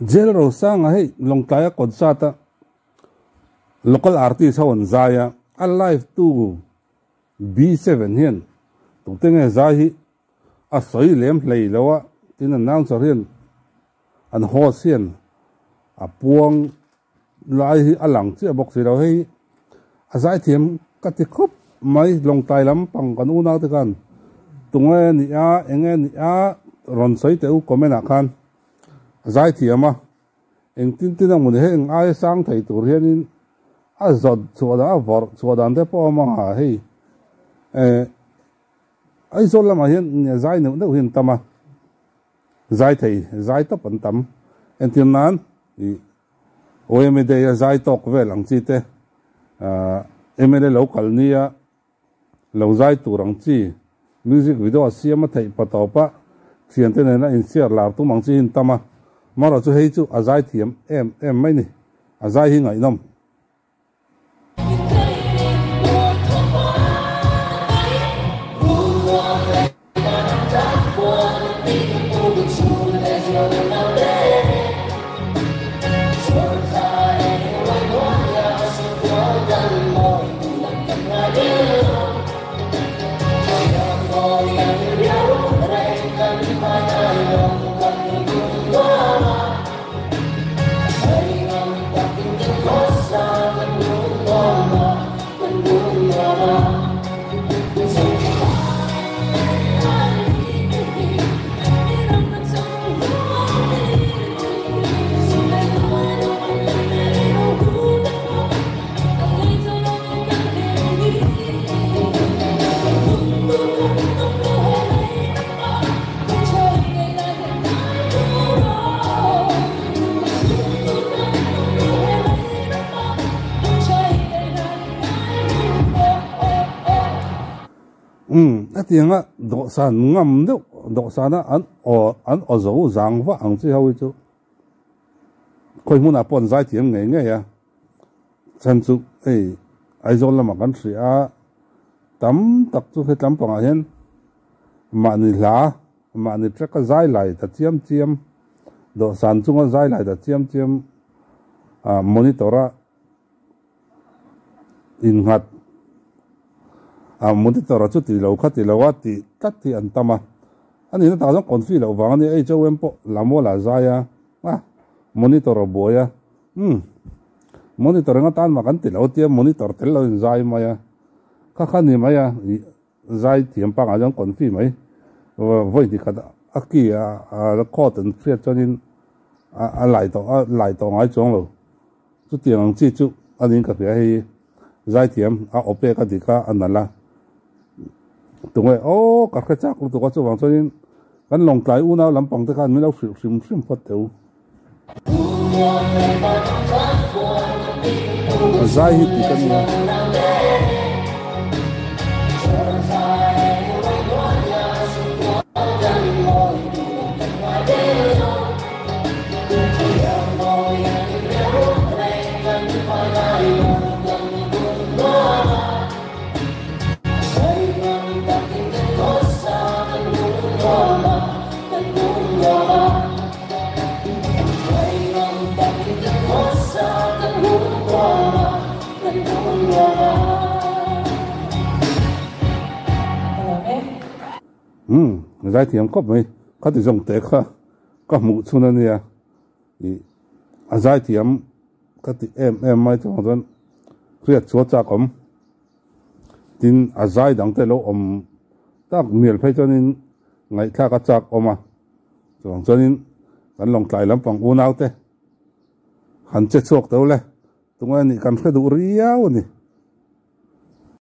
Jail Rosanga hei Lawngtlaia concert a local artist ho an zai a, a live tu B7 hian tute nge zai hi a sawi lem hlei lo a, tin announcer hian an host hian a puang lai hi a lang chiah bawk si lo. Hei a zaithiam ka ti khawp mai, Lawngtlai lampang kan unau te khan tunge ni a enge ni a rawn sawi teh u comment ah khan a zaithiam a, engtin tin a mawni hei eng aia sang thei tur hianin a zawt chhuah dan a vawrh chhuah dan te pawh a awm ang a hei eh Aizawl lamah hian zai neuh neuh hi an tam a, zai thei zai tawp an tam. Entir nan ih OMA Day a zai tawk vel ang chi te, ah mla lo kal nia lo zai tur ang chi, music video a siam a theih pa tawp a, thiante nena inshare lar tum ang chi hi an tam a. Amaherawhchu hei chu a zai thiam em em mai ni, a zai hi ngaihnawm. Umm a tianga dawhsan ngam deuh dawhsana an aw an aw zo zang vah ang chi ho hi chu khawi hmunah pawh an zai thiam ngei ngei a chhan chu hei Aizawl lamah kan hria a tam tak chu hetlam pangah hian mahni hla Mahni track a zai lai ta chiam chiam, dawhsan chunga zai lai ta chiam chiam ah monitor a innghat ah monitor a chuti lo kha ti lo a tih tlat hi an tam a, a nihna takah chuan confi loh vang a nia HOM pawh Lamual ah zai a ah monitor a buai a umm monitor eng atan mah kan ti lo tia monitor tel lo in zai mai a kha kha ni mai a ih. Zai thiam pangah chuan confi mai vawi hnih khat a ki a coat an hriat chuanin a lai tawh a lai tawh ngai chuang lo chutiang ang chi chu a niin ka hria hei zai thiam a aw pek a dik a a nalh a tunge aw ka hre chak lutuk a chuvang chuanin kan lawngtlai unau lampang te khan min lo hrilh hrim hrim phawt teh u. Zai hi tih ka nia. Umm zaithiam khawp mai khati zawng te kha ka hmuh chhun a nia ih a zaithiam ka ti em em mai chuang chuan hriat chhuah chak awm tin a zai dang te lo awm tak mial phei chuanin ngaihthlak a chak awm a. Chuvang chuanin kan Lawngtlai lampang unaute han che chhuak teuh le, tunge nih kan hre duh riau a ni.